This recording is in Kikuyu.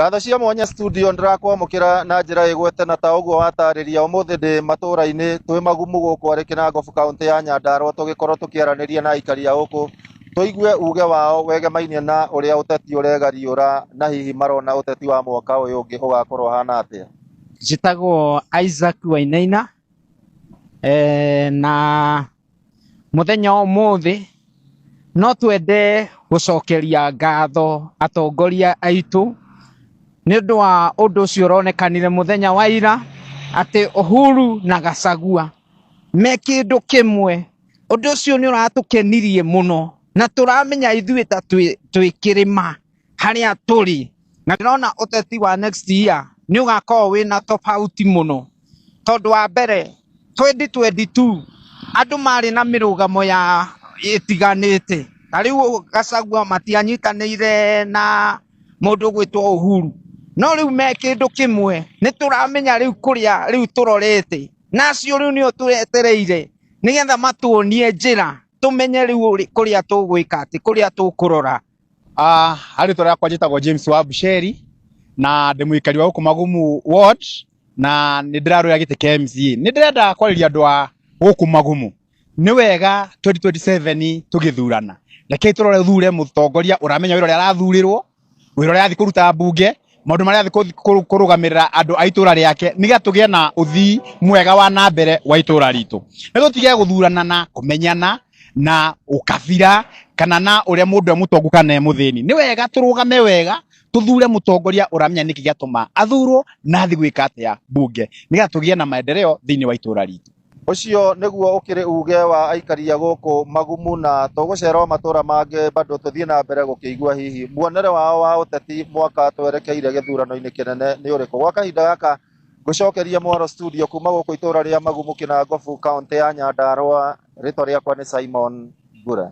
Ngatho cia mwanya studio ndĩrakwamũkĩra na njĩra ĩgwete na ta ũguo watarĩria ũmũthĩ ndĩ matũũra-inĩ twĩ Magumu gũkũ arĩ Kĩnangobu kaũntĩ ya Nyandarua tũgĩkorwo tũkĩaranĩria na aikari a gũkũ tũigue uge wao wegemainie na ũrĩa ũteti ũregariũra na hihi marona ũteti wa mwaka ũyũ ũngĩ ũgakorwo ũhana atĩa. Njĩtagwo Isaac Wainaina na mũthenya wa ũmũthĩ no twende gũcokeria ngatho atongoria aitũ nĩ ũndũ wa ũndũ ũcio ũronekanire mũthenya wa ira atĩ Uhuru na Gachagua me kĩndũ kĩmwe. Ũndũ ũcio nĩ ũratũkenirie mũno na tũramenya ithuĩ ta twĩ kĩrĩma harĩa tũrĩ, na ndĩrona ũteti wa next year nĩ ũgakorwo wĩna tofauti mũno tondũ wa mbere 2022 andũ marĩ na mĩrũgamo ya ĩtiganĩte. Ta rĩu Gachagua matianyitanĩire na mũndũ ũgwĩtwo Uhuru, no rĩu me kĩndũ kĩmwe. Nĩ tũramenya rĩu kũrĩa rĩu tũrorete, na acio rĩu nĩo twetereire nĩgetha matuonie njĩra tũmenye rĩu kũrĩa tũgwĩka atĩ kũrĩa tũkũrora. Harĩ rĩtwa rĩakwa njĩtagwo James wa Busheri na ndĩ mũikari wa gũkũ Magumu ward na nĩ ndĩrarũĩra gĩtĩ kĩa MCA. Nĩ ndĩrenda kwarĩria andũ a gũkũ Magumu. Nĩ wega 2027 tũgĩthurana, rekei tũrore thure mũtongoria ũramenya wĩra ũrĩa arathurĩrwo, wĩra ũrĩa arathiĩ kũruta mbunge, maũndũ marĩa arathiĩ kũrũgamĩrĩra andũ a itũra rĩake, nĩgetha tũgĩe na ũthii mwega wa na mbere wa itũra ritũ. Nĩ tũtige gũthurana na kũmenyana na ũkabira kana na ũrĩa mũndũ e mũtongu kana e mũthĩni. Nĩ wega tũrũgame wega tũthure mũtongoria ũramenya nĩkĩ gĩatũma athurwo na athiĩ gwĩka atĩa mbunge, nĩgetha tũgĩe na maendeleo thĩinĩ wa itũra ritũ. Ũcio nĩguo ũkĩrĩ uge wa aikari a gũkũ Magumu, na tũgũcera o matũra mangĩ bado tũthiĩ na mbere gũkĩigua hihi muonere wao wa ũteti mwaka twerekeire gĩthurano-inĩ kĩnene nĩ ũrĩkũ. Gwa kahinda gaka ngũcokeria mwaro studio kuma gũkũ itũra rĩa Magumu Kĩnangobu kaũntĩ ya Nyandarua. Rĩtwa rĩakwa nĩ Simon Ngure.